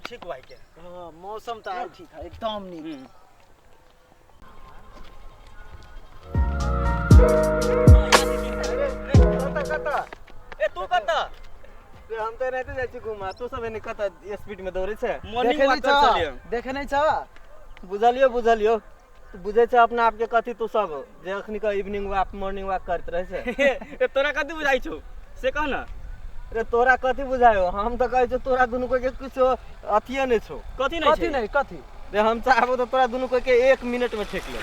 ठीक हुआ के। हाँ, मौसम तऽ आइ ठीक है, एकदम नीक। कतऽ कतऽ? ए, तू कतऽ? रे, हम तऽ एनाहिते जाइ छी घूमऽ, तू सब एने कतऽ स्पीड में दौड़ै छै? मॉर्निंग देखे वॉक नहि कर छ? चलिए। देखे नहि छ? बुझलियो, बुझलियो, तू बुझै छै अपना आपके कथी तू सब जे अखनी के इवनिंग वॉक मॉर्निंग वॉक करैत रहै छै? ए, तोरा कथी बुझाइ छौ से कह न। रे, तोरा कथी बुझायो? हम तऽ कहै छियौ तोरा दुनू कोई के किछो अथिये नहि छौ। कथी नहि कथी? छै? नहि, कथी? रे, हम चाहबो तऽ तोरा दुनू कोई के 1 मिनट में ठेक लेब।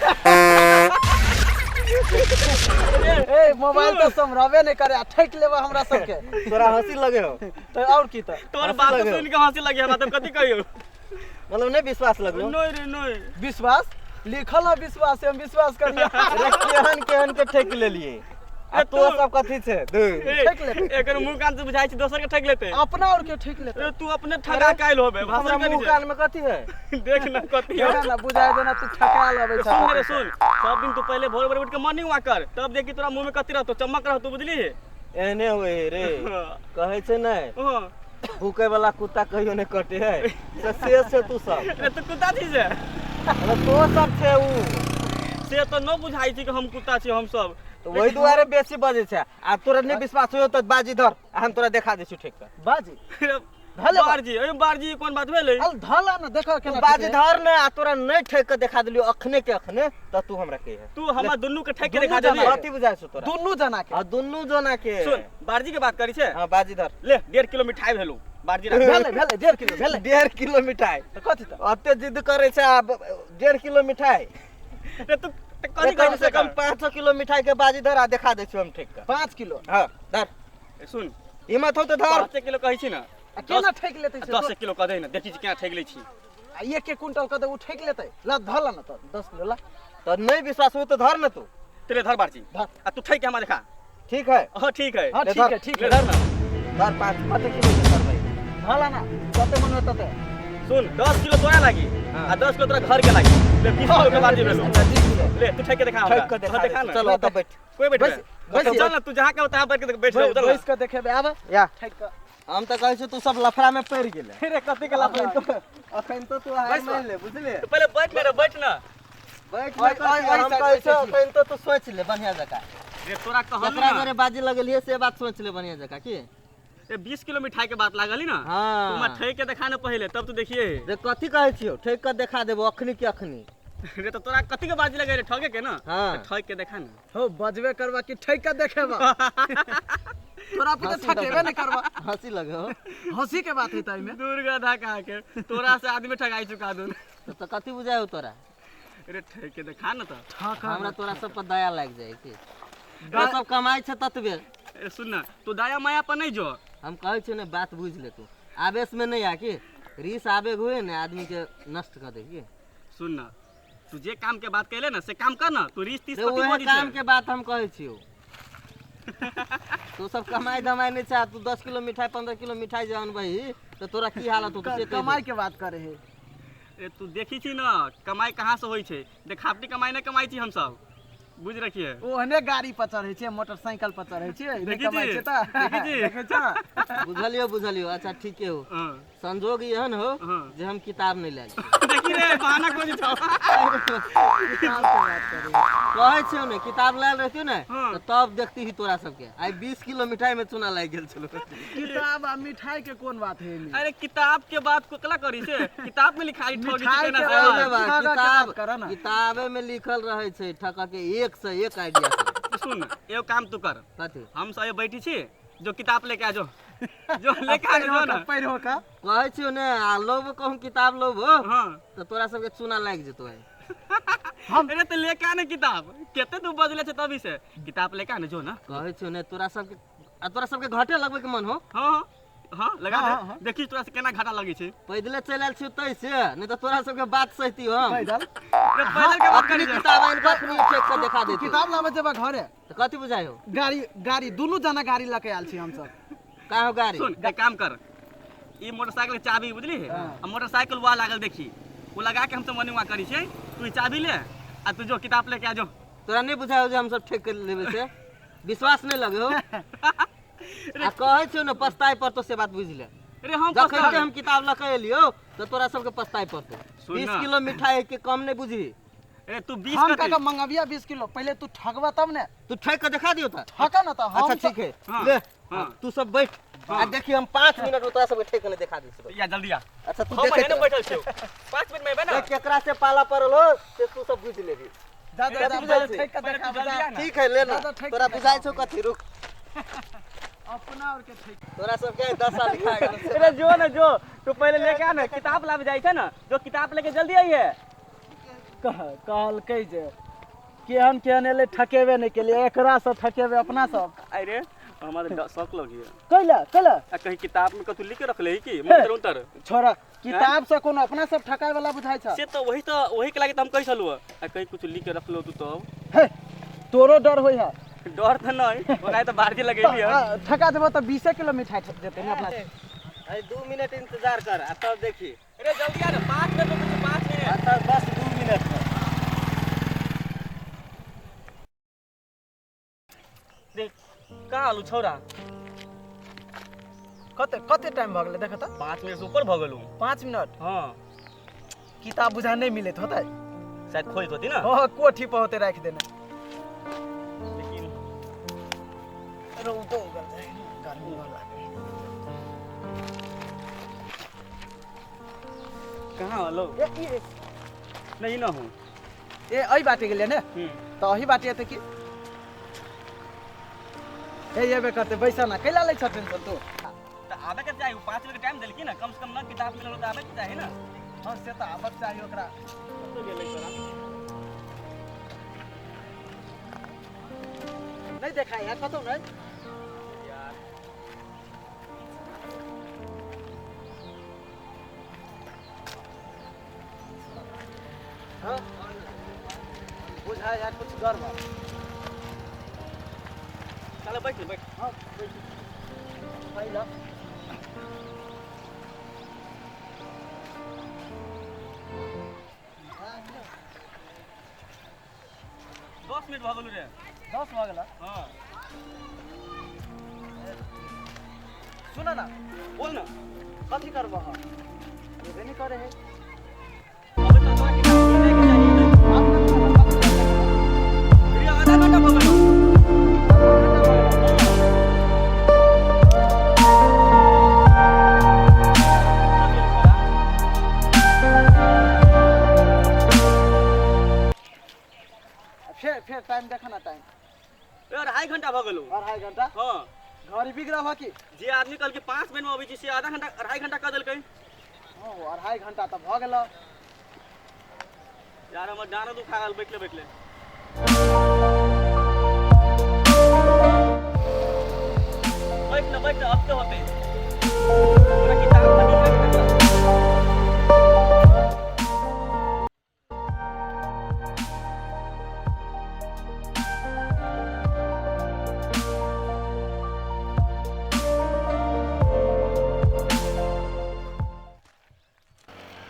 ए, मोबाइल तऽ सम्हरबे नहि करे आ ठकि लेबै हमरा सबके? तोरा हंसी लगे हो? तऽ आओर की तऽ। तोर हँसी बात लगे हो। सुनि के हंसी लगे हमरा, तब कथी कहियौ? मतलब नहि विश्वास लगलो? नहीं रे, नहीं। विश्वास लिखल है, विश्वास से हम विश्वास करिए। रे, केहन केहन के ठेक लेलिए आ ए, तो सब कथी छै दू ए, ठकि लेतै। एकर मुंह कान से बुझाइ छै दोसर के ठकि लेतै। अपना और के ठकि लेतै। ए, तू अपने ठगा के आयल होबे। हमरा भाषण मुंह करी कान में कथी है? छै, देख न कथी है। देखा ना, बुझाइ देना तू ठका लबै छ। सुन रे, सुन, सब दिन तू पहले भोर भोर उठ के मॉर्निंग वॉक कर, तब देखी तोरा मुंह में कथी रहतो, चमक रहतो, बुझली? एहने होए रे, कहै छै ने, हाँ। भूखे वाला कुत्ता कहियो नहि कटे है, से से छै तू सब। रे, तू कुत्ता छी से? अरे, तो सब छै उ। से तऽ न बुझाइ छी कि हम कुत्ता छी हम सब। तऽ ओहि दुआरे बेसी बजै छै। आ तोरा नहि विश्वास होइयो तऽ बाजी धर आ हम तोरा देखा दै छियौ ठेक कऽ। बाजी रे, धले बा। बारजी, ए बारजी, कोन बात भेलै? अल धला न, देखो तू केना बाजी ठके। धर ने आ तोरा नहि ठेक कऽ देखा देलियौ अखने के अखने तऽ तू हमरा कहिहे। तू हमरा दुनू के ठकि के दुनू देखा देबी? जना। कथी बुझाइ छौ तोरा? दुनू जना के। आ दुनू जना के। सुन, बारजी के बात करी छै। हाँ, बाजी धर। ले, 1.5 किलो मिठाई भेलौ बारजी, राख। भेलै, भेलै, 1.5 किलो भेलै। 1.5 किलो मिठाई? तऽ कथी तऽ? अते जिद करै छै आब 1.5 किलो मिठाई। रे, तू तऽ कथी रे, कम करी से कम 500 किलो मिठाई के बाजी धर आ देखा दै छियौ हम ठेक कऽ। 5 किलो? हाँ, धर। सुन। हिम्मत हो तऽ धर। 5 किलो कहै छी ने। आ केना ठकि लेतै से? 10 किलो कह दे ने, देखी छी केना ठकि लै छी। आ एक एक क्विंटल कऽ दे, ओ ठकि लेतै? ला धर न तऽ 10 किलो ला। तऽ नहि विश्वास हो तऽ धर ने तू। तेरे धर बारजी। धर। आ तू ठकि के हमरा देखा। ठीक है। हाँ, ठीक है। हाँ। ले ठीक धर। है, ठीक ले है। धर ना। धर, पाँच कते किलो के धर भाई? धला ना, जते मन हो तते। सुन, 10 किलो तोरा लागी हाँ। आ 10 किलो तोरा घर के लागी। ले, 20 किलो के बारजी भेलो। अच्छा, 20 किलो। ले, तू ठकि के देखा हमरा। ठकि कऽ देखा हाँ, देखा दै ना। छी। चल, ओतऽ बैठ। कोई बैठ? बैस- बैस। चल ना, तू जहाँ के तहाँ बैठ के बैठ रहो, चल ना। बैस कऽ देखेबै, आब या। ठकि कऽ। हम तऽ कहै छियौ तू सब लफड़ा में पड़ि गेले। रे, कथी के लफड़ा? अखन तो तू हार बैस। मान ले, बुझलिए? तू पहले बैठ ना रे, बैठ ना। बैठ ओइ- ना। ओइ- ओइ हम साइड कहै बैसै छियौ छी। अखन तो तू सोच ले बढ़िया जकाँ। रे, तोरा कहलू जकरा ना। जोरे बाजी लगेलियै से बात सोच ले बढ़िया जकाँ की। ए, 20 किलो मिठाई के बात लागली ना। हाँ। तू हमरा ठकि के देखा ना पहले, तब तू देखिए। रे, कथी कहै छियौ? ठकि कऽ देखा देबो अखनी के अखनी। रे, तो तोरा कथी के बाजी लगे रे? ठगे के ना? हाँ। तो ठकि के देखा ना। हो, बजबे करबा कि ठकि कऽ देखेबा? तोरा पे तऽ हँसी ठकेबे लगे। नहि करबा। हँसी लगे हो। हंसी के बात है तऽ एहिमे। दुर्गा धा कहा के तोरा से आदमी ठगाई चुका दून। तऽ कथी बुझाइ हो तोरा? रे, ठकि के देखा ना तऽ। ठक। हमरा तोरा सब पर दया लागि जाइ की तो सब कमाइ छै ततबे। ए, सुन ना, तू दया माया पर नहीं जो। हम कहै छियौ ने, बात बुझि ले, तू आवेश में नहीं आ की रीस आवेग हुए ने आदमी के नष्ट कऽ दे की। सुन ना, तू जे काम के बात कहले ना से काम कर ना, तू रीस तीस रे, कथी उहे बजै काम छै? के बात हम कहै छियौ। तू सब कमाइ धमाइ नहि छै आ तू 10 किलो मिठाई 15 किलो मिठाई जे अनबही तऽ तोरा की हालत होतौ से कहि दे। कमाई के बात करे है। ए, तू देखी छी ना कमाई कहाँ से होइ छै? देखावटी कमाई नहीं कमाई छी हम सब, बुझ रखिए। ओहने गाड़ी पर चढ़ै छियै, मोटरसाइकिल पर चढ़ै छियै, नहि देखी कमाइ छी? छियै तऽ। देखी छी? देखै छ? बुझलियौ, बुझलियौ, अच्छा ठीके हो। हाँ। संजोग एहन हो हाँ। जे हम किताब नहि लायल छी। देखी रे, बहाना खोजै छौ। किताब के बात करे है। कहै छियौ ने, किताब लायल रहितियौ ने हाँ। तऽ तब देखती ही तोरा सबके। आइ 20 किलो मिठाई में चूना लागि गेल छलौ। किताब आ मिठाई के कोन बात है एहिमे? अरे, किताब के बात कोकला करी से किताब में लिखाई ठगी छै मिठाई केना के से बात- बात। बा, ठगऽ के किताब बात करऽ ना। किताबे में लिखल रहै छै ठकऽ के एक से एक आइडिया सब। सुन, एगो काम तू कर। कथी? हम सब बैठी छी, जो किताब लेके आ, जो जो लेके आ जो ना। पैर हो का। कहै छियौ ने, आ लोबो कहूँ किताब लोबो हाँ। तऽ तोरा सबके चूना लागि जेतौ आइ। हम अरे, तो लेके आ ना किताब, केते तू बजले छै तभी से किताब लेके आ ना, जो ना। कहै छियौ ने तोरा सबके, आ तोरा सबके घाटे लगबै के मन हो? हाँ हाँ, लगा हाँ, दे। हाँ। देखी तोरा से केना घाटा लगे छै। पैदले चलि आयल छियौ तै से, नहि तऽ तोरा सबके बात सहिती हम। पैदल? अरे, पैदल के बात अपनी करी छै। किताब आनि कऽ अखनी फेंक कऽ देखा देतौ। किताब लाबे जेबा घरे? तऽ कथी बुझाइ हो? गाड़ी, गाड़ी, दुनू जना गाड़ी लके आयल छी हमसब। कहाँ हो गाड़ी? सुन, एक काम कर, ई मोटरसाइकिल के चाबी बुझली है? हाँ। आ मोटरसाइकिल वहाँ लागल देखी, वो लगा के हम सब मॉर्निंग वॉक करी छै। तू ई चाबी ले आ तू जो किताब लेके आ जो। तोरा नहि बुझाइ हो जे हमसब ठेक कर लेबै से? विश्वास नहि लगे हो? आ कहै छियौ ने, पछताए पड़तौ से बात बुझि ले। अरे हम जखन पछताबै। के हम किताब लऽ के एलियो तऽ तोरा सबके पछताए पड़तौ। सुन 20 ना। किलो मिठाई के कम नहीं बुझी। अरे तू 20 हम कथी? काका मंगबिया 20 किलो, पहिले तू ठगबा तब ने। तू ठक के देखा दियो तऽ। ठका ना तऽ हम अच्छा ठीक है। हाँ, ले हाँ। तू सब बैठ हाँ। आ देखी हम 5 मिनट में तोरा सबके ठेक के देखा दी छियौ। या जल्दी आ। अच्छा तू हम देखे एने बैठल छियौ, 5 मिनट में एबै ना। देख केकरा से पाला पड़ल हो से तू सब बुझ लेबी। जा जा जा, बुझाइ छै। ठेक के पहिले देखा तू जल्दी जा। आ ना। ठीक है ले ना, जा, जा, ठेक तोरा के बुझाइ छौ कथी? रुक, अपना और के ठेक। तोरा सबके 10 साल लिखा गेल। अरे जो ना जो, तू पहले लेके आ ना, किताब लाबे जाइ छै ना, जो किताब लेके जल्दी आइए। कहलकै जे केहन केहन एलै ठकेबे नहि केलियै, एकरा से ठकेबे अपना सब। अरे हमरा तऽ शौक लगिए। कैला कैला? आ कहीं किताब में कथू लिख के रखले है की मंत्र उंतर? छोड़ा, किताब से कोनो अपना सब ठकाय वाला बुझाइ छ? से तो वही तो वही के लागे तो हम कहि छलु। आ कहीं कुछ लिख के रखलो तू तो? हे, तोरो डर होइ है? डर तऽ नहीं, ओना तऽ बारजी लगेली है। ठका देबो तऽ 20 किलो मिठाई जेतै ने अपना। अरे 2 मिनट इंतजार कर आ तब देखी। अरे जल्दी आ ना, 5 मिनट रुक, 5 मिनट। अच्छा बस 2 मिनट में। देख कहाँ आलू छौड़ा? कते कते टाइम भऽ गेलै देख तऽ। 5 मिनट से ऊपर भऽ गेलौ। 5 मिनट? हाँ। किताब बुझा नहीं मिलत होतै। शायद खोज होती ना। हाँ, कोठी पर होते राखि देने। लेकिन रौदो उगल जाय, गर्मी बड़ लागै। कहाँ आलो? ए ई नहीं ना हो। ए एहि बाटे गेलियै ने तऽ एहि बाटे एतै की? हे एबे करतै, बैसा ना, कैला लै छ टेंशन तू? तऽ आबे के चाही, 5 मिनट के टाइम देलकी ना, कम से कम ना किताब मिलल तऽ आबे के चाही ना। हाँ से तऽ आबक चाही ओकरा। कतऽ गेलै तोरा? नहीं देखाइ है कतौ नहीं। यार हाँ बुझाइ है कुछ गड़बड़। चलो बैठ बैठ। हाँ बैठ पहिला। दस मिनट भऽ गेलौ रे। 10 भऽ गेल। हाँ सुन ना। बोल ना। कथी करबह? एबे नहीं करे है। अबे तऽ तोरा किताब मिलै के चाही। रे आधा घंटा भऽ गेलौ। फेर फेर टाइम देख ना टाइम। ए 2.5 घंटा भऽ गेलौ। 2.5 घंटा? हाँ। घड़ी बिगड़ल ह की? जे आदमी कहलकै 5 मिनट में अबै छी से आधा घंटा 2.5 घंटा कऽ देलकै। ओ 2.5 घंटा तऽ भऽ गेल। यार हमर डाँड़ो दुखा गेल बैठले बैठले। बैठ ना बैठ ना, अब तो होतै। तोरा किताब तऽ मिलबे करतौ।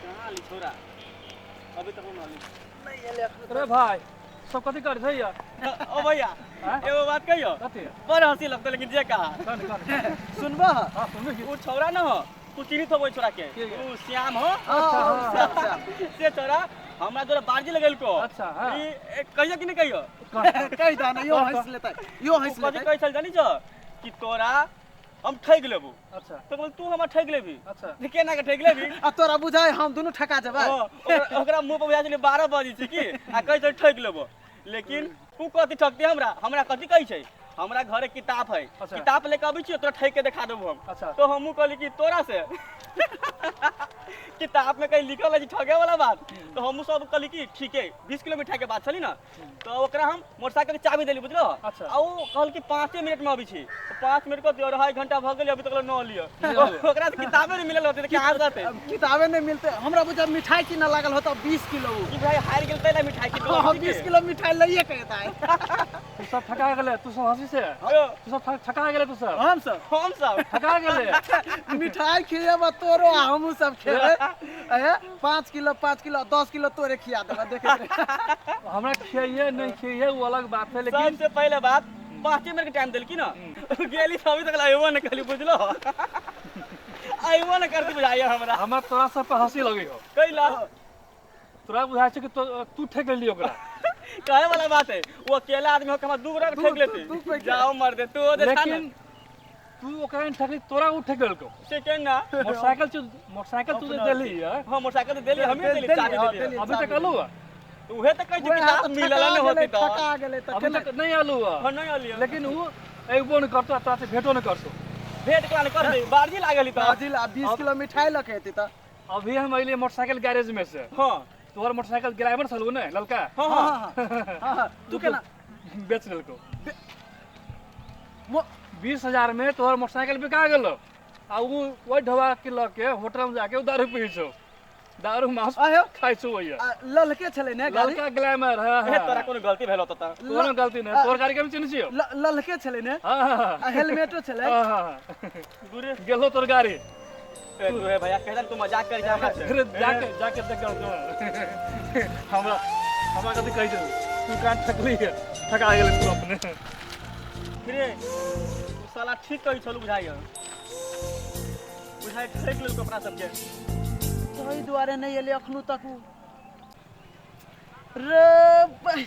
कहाँ आली छोरा? अभी तक ना आली। नहीं एलै एखन। अरे भाई सब कथी कर छै यार? ओ भैया एगो बात कहियो? कथी? बड़ हंसी लगतै लेकिन जे कहा। कन कन सुनबह? हां सुनबै की। उ छौड़ा न हो, तू चिन्हित होबो छोरा के। के? उ श्याम हो। अच्छा अच्छा। से छोरा हमरा तोरा बाजी लगेलको। अच्छा, हाँ। ई कहियो कि नहीं कहियो? कहि दह ना, यो हँसि लेतै, यो हँसि उ कथी लेतै। कहै छल जानी छ? कि तोरा हम ठगि लेबू। अच्छा। तो बोल तू हमरा ठगि लेबी। अच्छा। केना के ठगि लेबी? आ तोरा बुझाइ हम दुनू ठका जेबै? ओकरा मुँह पर बुझा छलै 12 बजै छै की, आ कहै छै ठगि लेबो। लेकिन उ कथी ठगतै हमरा? हमरा कथी कहै छै? हमरा घरे किताब है। अच्छा। किताब लेके अबै छियो तोरा ठगि के देखा देबो हम। अच्छा। तो हमहूँ कहली कि तोरा से किताब में कहीं लिखल है ठगे वाला बात? तो हमहूँ सब कहली कि ठीक है, 20 किलो मिठाई के बात छली ना, तो ओकरा हम मोटरसाइकिल के चाबी देली बुझलो। अच्छा। आ उ कहल कि 5 मिनट में अबै छी, तो 5 मिनट कथी 2.5 घंटा भऽ गेलै अभी तक न लिअ। ओकरा से किताबे नहीं मिलल होतै तऽ कहाँ से रहतै? किताबे नहीं मिलते। हमरा बुझा मिठाई किनऽ लागल होता 20 किलो। ई भाई हारि गेल तै ला मिठाई किनलो। हाँ 20 किलो मिठाई लइए के एतै। तू सब ठका गेलै, तू सब हंसी से तू सब ठका गेलै, तू सब हम सब हम सब ठका गेलै। मिठाई खिएबऽ तोरो आ हमहूँ सब खेबै। ए 5 किलो 5 किलो 10 किलो तोरे खिया देबऽ देखैत रह। हमरा खियाइए नहीं खियाइए वो अलग बात है, लेकिन सबसे पहले बात 5 मिनट के टाइम देलकी ना, गेली अभी तक एबो नहीं कहली बुझलो। आइबो न करती बुझाइया हमरा। हमरा तोरा सब पर हंसी लगै हो। कैला? तोरा बुझाइ छै कि तू ठेक लेली ओकरा। कहे वाला बात है, वो अकेला आदमी हो के हमरा दू गोरा के ठेक लेती। दू कोई के। जाओ मर दे तू दे। लेकिन तू ओकरा नहीं ठकली, तोरा उ ठेक लेलको। सेकंड ना। मोटरसाइकिल तू, मोटरसाइकिल तू देली है। हां, मोटरसाइकिल तो देली, हमें देली, चाबी हाँ, देली। देली। अभी तक आलू है? उहे त कहै छै उहे किताब तऽ मिलल ठका न होती गेलै, त ठका गेलै तऽ अभी केना तक नहीं आलू है। हां, नहीं आलियो। लेकिन उ एबो नहीं करतो, तोरा से भेटो नहीं करतो। भेंट कला नहीं कर दे, बारजी लागली त। बाजिल आ 20 किलो मिठाई लऽ के एती तऽ। अभी हम अइले मोटरसाइकिल गैरेज में से। हां। तोहर मोटरसाइकिल ड्राइवर छलू ने ललका? हां। हाँ हां। हाँ हाँ हाँ, तू केना बेच लेलको। मो- 20,000 में तोहर मोटरसाइकिल बिका गेलो आ उ ओहि ढोबा के लऽ के होटल में जाके उ दारू पी छौ, दारू मांस आयो। खाइ छौ। ओहिया आ, ललके छलै ने गाड़ी? ललका ग्लैमर है। ए तोरा कोनो गलती भेल होत त? कोनो गलती नहीं, तोहर गाड़ी के हम चिन्है छियौ। ललके छलै ने? हाँ हाँ आ हेलमेटो छलै? हाँ हाँ। दूरे गेलो तोर गाड़ी। ए तू हे भैया, कहलन तू मजाक कर जा हमरा से। अरे जाके जाके देख तू हमरा हमरा कथी कहै छौ? तू कान ठकली है, ठका गेलै तू अपने। रे तू साला ठीक कहै छलू, बुझाइया बुझाइ ठेक लेलको अपना सबके। तोहि दुआरे नहि एलै अखनो तक उ। रे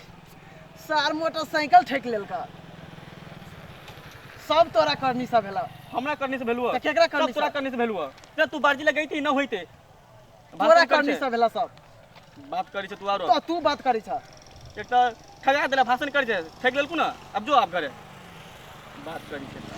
सार मोटरसाइकिल ठेक लेलका। सब तोरा करनी सब भेला। हमरा करनी से भेलुआ? तऽ केकरा करनी सब तोरा से? करनी से भेलुआ। ते तू बारजी लगैती न होइते। तोरा करनी सब भेला सब। बात करी छै तू आरो। तो तू बात करै छ। एक त ठगा देला, भाषण करी छै, ठेक लेलकू ना, अब जो आप घरे बात करी छै।